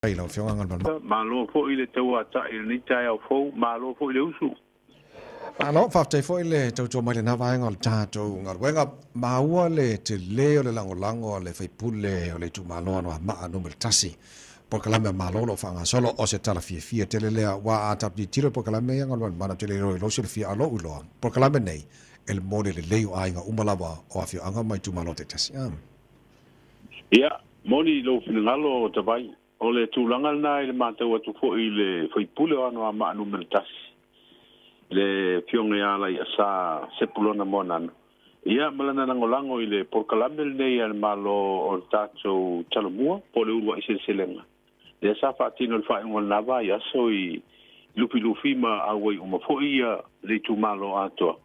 I lau Afioga Galumalemana. Malo foi le tauata'i i lenei taeao fou, malo foi le usu. Malo, faafetai foi le tautua mai lena vaega o le tatou galuega. Maua le tele o le lagolago a le faipule o le itumalo Anoamaa Nu.1. Polokalame a Malo o lo o faagasolo, o se tala fiafia tele lea, aua a tatou tilotilo i polokalame ia Galumalemana, ou te le iloa i lou silafia a o lou iloa, polokalame nei e le mo le lelei o aiga uma lava o afioaga ma itumalo taitasi. Ia, moni i lou finagalo Tavai, o le tulaga lena i le matau atu foi i le faipule o Anoamaa Nu.1, le Afioga ia Alaiasa Sepulona Moananu, ia ma lana lagolago i le polokalame lenei a le Malo o le tatou Talomua po o le Uluai Seleselega, lea sa faatino i le faaiuga o lena vaiaso i Lufilufi ma auai uma foi le itumalo atoa.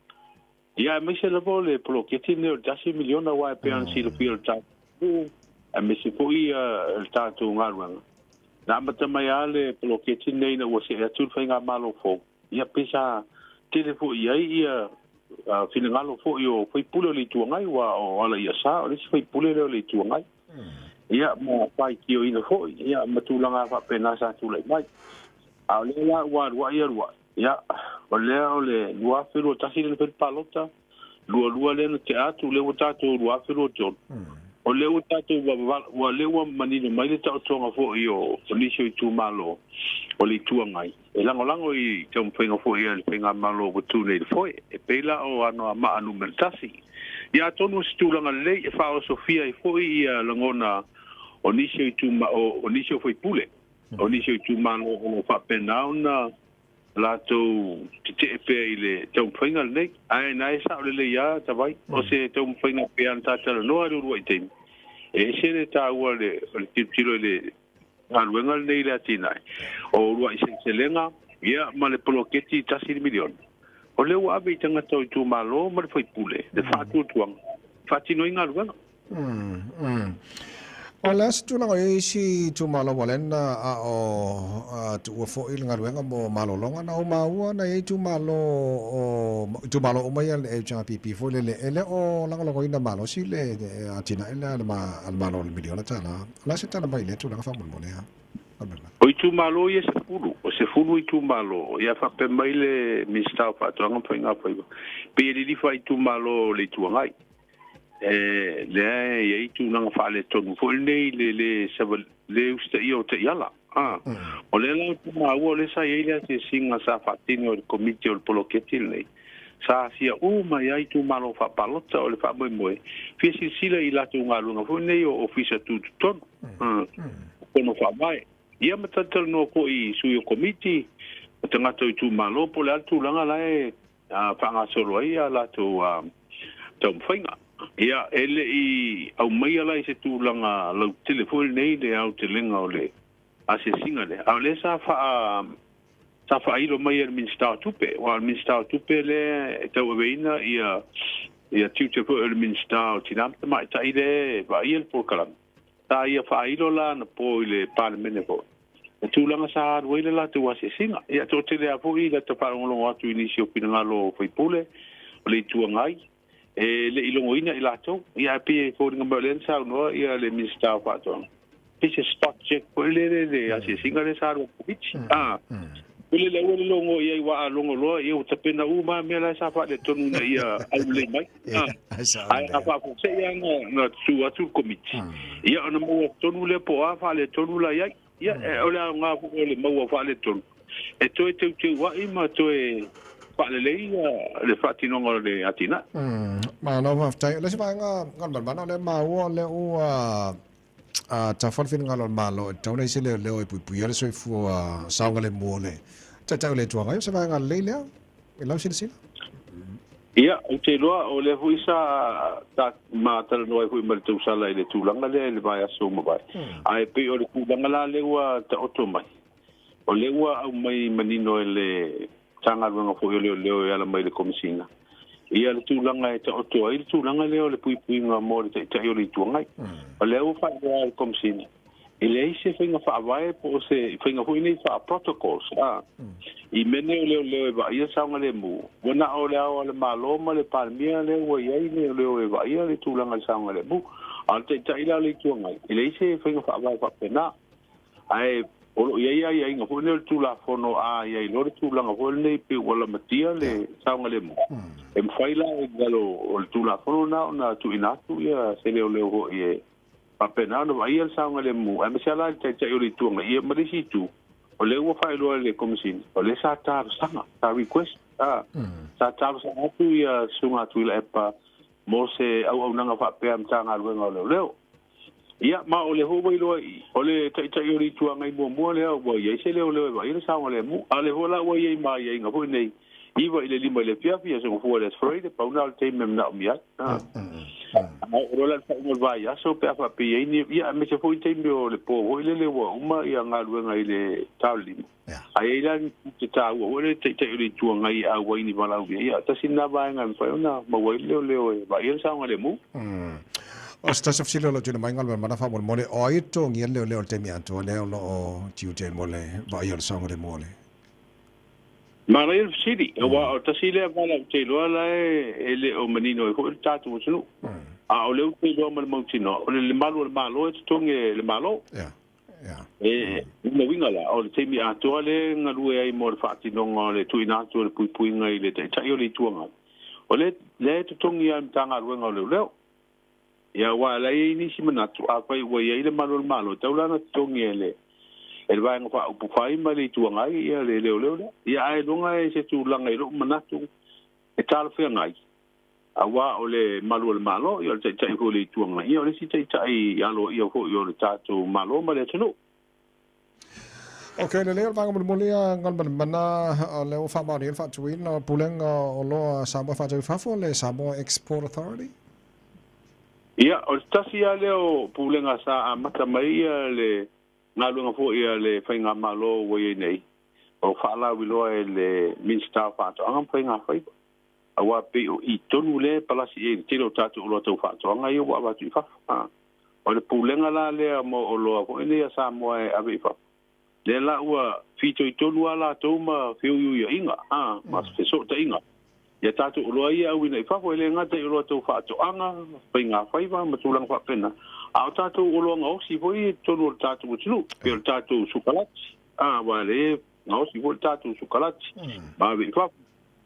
Ia, aemaise lava o le poloketi lenei o le $1 miliona, aua e pei ona silafia o le tatou aemaise foi le tatou galuega. Na amata mai lava le poloketi lenei ina ua see atu le faigamalo fou, ia pe sa tele foi i ai ia finagalo foi o faipule o le Itu Agai, aua o Alaiasa o le isi faipule lea o le Itu Agai. Ia, ma faitioina foi, ia, ma tulaga faapena sa tulai mai. A o lea la ua aluai aluai, ia, o lea o le 2021 lea na fai le palota, 22 lea na tea atu, lea ua tatou 2023. O lea ua tatou ua lea ua manino mai le taotoga foi o nisi o itumalo o le Itu Agai e lagolago i taumafaiga foi a le faigamalo ua tu nei i le foe, e pei la o Anoamaa Nu.1. Ia, atonu o se tulaga lelei e faaosofia ai foi ia lagona o nisi o ituma o nisi o faipule o nisi o itumalo o lo o faapena ona latou tetee pea i le taumafaiga lenei. Ae na e sao lelei lava Tavai, o se taumafaiga pea na tatalanoa i le uluai taimi, e ese le taua o le tilotilo i le galuega lenei i le atinae o uluai seleselega, ia ma le poloketi $1 miliona. O lea ua ave i tagata o itumalo ma le faipule le faatuatuaga faatino ai galuega. O le a se tulaga i isi itumalo ua lena a o tuua foi le galuega mo malologa na ou maua na i ai itumalo o itumalo uma ia le HRPP foi lele e le o lagolagoina malosi le atinae lea a le Malo o le $1 miliona. O le a se tala mai i lea tulaga faamolemole a? O itumalo ia 10, o 10 itumalo, ia faapea mai le Minisita o Faatoaga ma Faiga Faiva, pei e lilifa itumalo o le Itu Agai. E lea e i ai tulaga faaletonu foi lenei le le le usitaia o taiala. O lea la ou maua o lea sa i ai le asiasiga sa faatino e le komiti o le poloketi lenei. Sa asia uma i ai itumalo faapalota o le faamoemoe, fia silasila i latou galuega foi nei o ofisa tutotonu. Pono faavae. Ia ma talatalanoa foi i sui o komiti, o tagata o itumalo, po o le a le tulaga la e faagasolo ai a latou taumafaiga. Ia, e le i aumaia la i se tulaga lautele foi lenei le aotelega o le asiasiga lea. A o lea sa faailo mai e le Minisita o Tupe, aua o le Minisita o Tupe lea e tauaveina ia tiute foi o le Minisita o Tina ma Tamaitai lea e vaaia le polokalame. Sa ia faailo la na po i le Palemene foi le tulaga sa alu ai le latou asiasiga. Ia, toatele lava foi le faalogologo atu i nisi o finagalo o faipule o le Itu Agai e le i logoina i latou. Ia, ae pei e foliga mai o lea na saunoa ia le Minisita o Faatoaga, pei se spot check foi lele le asiasiga lea sa alu a le komiti. Pele le ua le logo i ai aua a logo loa, ia ua tapena uma mea la sa faaletonu ina ia aulelei mai. Ae a faafuasei lava na tu atu le komiti, ia ona maua tonu lea po o a faaletonu la i ai. Ia, o le aoga foi o le maua faaletonu, e toe teuteu ai ma toe faalelei le faatinoga o le atinae. Malo faafetai. O le isi vaega Galumalemana, o lea maua o lea ua tafa le finagalo o le Malo e tatau ona i se leoleo e puipuia le soifua saogalemu o le Taitai o le Itu Agai. O se vaega lelei lea i lau silasila? Ia, ou te iloa o lea foi sa ta ma talanoa ai foi ma le tausala i le tulaga lea i le vaiaso ua mavae. Ae pei o le tulaga la lea ua taoto mai, o lea ua aumai manino e le Matagaluega foi o Leoleo e ala mai i le Komesina, ia le tulaga e taoto ai le tulaga lea o le puipuiga mo le Taitai o le Itu Agai. O lea ua faailoa e le Komesina, e leai se faiga faavae po o se faiga foi nei faa-protocols i mea nei o leoleo e vaaia saogalemu. Ua na o le Ao o le Malo ma le Palemia lea ua i ai leoleo e vaaia le tulaga i le saogalemu. A o le Taitai la o le Itu Agai, e leai se faiga faavae faapena. Ae o loo i ai aiaiga foi nei o le Tulafono a i ai loa le tulaga foi lenei pei ua lamatia le saogalemu, e mafai la i lalo o le Tulafono lena ona tuuina atu ia se leoleo foi e faapena ona vaaia le saogalemu, aemaise lava la i le Taitai o le Itu Agai. Ia ma le isi itu, o lea ua faailoa e le Komesina, o lea sa talosaga, sa request, a, sa talosaga atu ia Susuga a Tuilaepa mo se auaunaga faapea a Matagaluega o Leoleo. Ia, ma o lea foi ua iloa i i, o le Taitai o le Itu Agai muamua lea ua i ai se leoleo e vaaia le saogalemu. A o lea foi la ua i ai ma aiaiga foi nei, 9 i le 5 i le afiafi, Aso Gafua i le Aso Faraile, pau na o le taimi e manaomia ai. A oo loa la i le faaiuga o le vaiaso pe a faapea i ai ni, ia, aemaise foi taimi o le po foi lele ua uma galuega i le ta o le 5. A i ai la ni tiute taua foi le Taitai o le Itu Agai e auai ni valaaulia, ia, tasi lena vaega e mafai ona maua ai le leoleo e vaaia le saogalemu. O se tasi o fesili o lo o tuuina mai galuega faamolemole, o ai e totogia le leoleo i le taimi atoa lea o lo o tiute mo le vaaia o le saogalemu o le. Manaia le fesili, aua o tasi lea vala ou te iloa la e le o manino ai foi le tatou atunuu. A o lea ou te iloa ma le mautinoa, o le malu o le Malo e totogi e le Malo. E lona uiga la, o le taimi atoa lea e galue ai mo le faatinoga o le tuuina atu o le puipuiga i le Taitai o le Itu Agai, o lea e totogi lava e le Matagaluega o Leoleo. Ia, aua o la e i ai nisi manatu, afai ua i ai le malu o le Malo, e tatau la ona totogi e le e le Vaega Faaupufai ma le Itu Agai ia le leoleo lea. Ia, ae iloga e se tulaga i lou manatu e talafeagai, aua o le malu o le Malo, ia o le Taitai foi o le Itu Agai, ia o le isi Taitai aloaia foi o le tatou Malo ma le atunuu. Ok, lelei o le vaega mulimuli a Galumalemana, o lea ua faamaonia le faatuina o Pulega o Oloa a Samoa e faatau i fafo, le Samoa Export Authority. Ia, o le tasi lava lea o Pulega sa amata mai ia le galuega foi a le Faigamalo ua i ai nei, o faalauiloa e le Minisita o Faatoaga ma Faigafaiva, aua pei o i tonu lea e palasi i ai i le tele o tatou oloa tau faatoaga ia ua avatu i fafo. O le pulega la lea mo oloa foi nei a Samoa e ave i fafo, lea la ua fitoitonu lava latou ma feuiuiaiga, ma fesootaiga ia tatou oloa ia e auina i fafo, e le gata i oloa tau faatoaga, faigafaiva ma tulaga faapena, a o tatou oloa gaosi foi i totonu o le tatou atunuu, pei o le tatou sukalati, aua o lea e gaosi foi le tatou sukalati ma ave i fafo.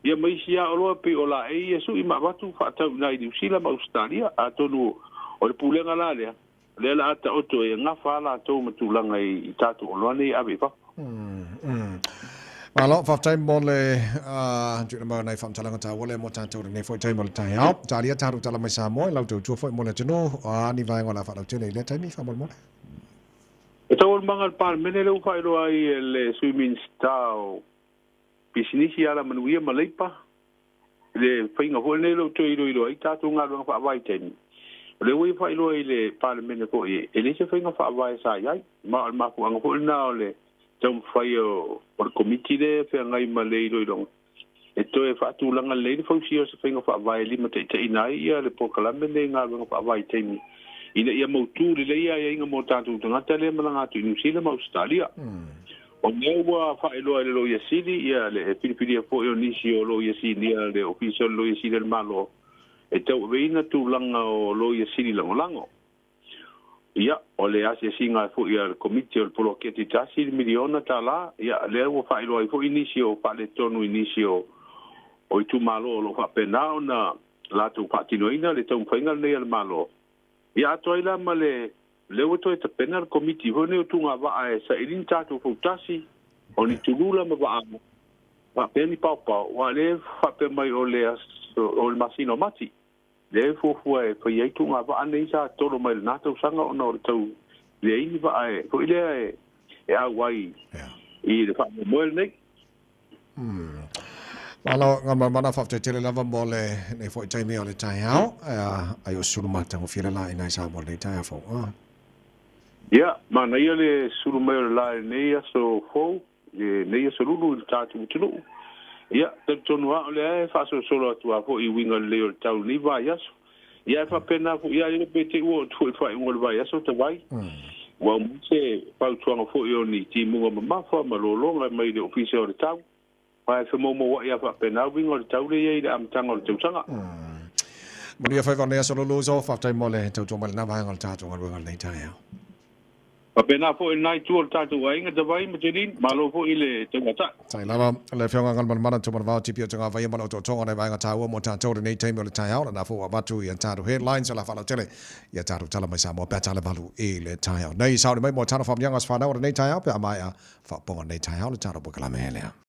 Ia ma isi lava oloa pei o laei ia sui ma avatu faatau i ina i Niu Sila ma Ausetalia. Atonu o le pulega la lea, lea la a taoto e gafa a latou ma tulaga i tatou oloa nei e ave i fafo. Malo, faafetai mo le tuuina mai o nai faamatalaga taua lea mo tatou i lenei foi taimi o le taeao. Talia tatou tala mai Samoa i lau tautua foi mo le atunuu, o a ni vaega o le a faalautele i lea taimi faamolemole? E taualumaga a le Palemene lea ua faailoa ai e le Sui Minisita o Pisinisi, Alamanuia ma Leipa, le faiga foi lenei o lo o toe iloilo ai tatou galuega faavaitaimi. O lea ua ia faailoa i le Palemene foi e leai se faiga faavae sa i ai, ma o le mafuaaga foi lena o le taumafai o le Komiti lea e feagai ma le iloiloga e toe faatulaga lelei le fausia o se faiga faavae e limataitaiina ai ia le polokalame lenei i galuega faavaitaimi ina ia mautu lelei aiaiga mo tatou tagata lea e malaga atu i Niu Sila ma Ausetalia. O lea ua faailoa e le Loia Sili, ia, le filifilia foi o nisi o Loia Sinia, le Ofisa o le Loia Sili a le Malo, e tauaveina tulaga o Loia Sili Lagolago. Ia, o le asiasiga foi a le Komiti o le Poloketi $1 miliona, ia, lea ua faailoa ai foi nisi o faaletonu i nisi o itumalo o lo o faapena ona latou faatinoina le taumafaiga lenei a le Malo. Ia atoa ai la ma le lea ua toe tapena le Komiti foi lenei o Tugavaa e saili ni tatou fautasi, o ni tulula ma vaaga, faapea ni paopao, aua o lea e faapea mai o le aso, o le masina o Mati, lea e fuafua e fai ai tugavaa nei sa tolo mai lena tausaga ona o le tau leai ni vaa e foi lea e auai i le faamoemoe lenei. Malo Galumalemana, faafetai tele lava mo le nei foi taimi o le taeao. Ai o sulu matagofie le la ina i Samoa lenei taeao fou. Ia, manaia le sulu mai o le la i lenei aso fou, lenei aso lulu i le tatou atunuu. Ia, talitonu lava o lea e faasolosolo atu lava foi i uiga lelei o le tau i lenei vaiaso. Ia, e faapena foi, ia, le pe te i ua oo atu foi i le faaiuga o le vaiaso talu ai. Ua aumai se fautuaga foi o ni timuga mamafa ma lologa mai le Ofisa o le Tau, aua e femoumouai lava faapena uiga o le tau lea e i ai i le amataga o le tausaga. Manuia faiva o lenei aso lulu uso, faafetai mo le tautua mai i lena vaega o le tatou galuega i lenei taeao. Faapena foi i lena itu o le tatou aiga Tavai ma Jeline, malo foi i le tauatai. Tai lava le Afioga Galumalemana Tumanavao Tipi o Tagavaia ma le otootoga o nai vaega taua mo tatou i lenei taimi o le taeao. Lena foi ua avatu i a tatou headlines o le a faalautele i a tatou tala mai Samoa pe a tala valu i le taeao nei. Sauni mai mo tala faamanuiaga o se fanau o lenei taeao pe a maea faaopoopoga o lenei taeao le tatou polokalame lea.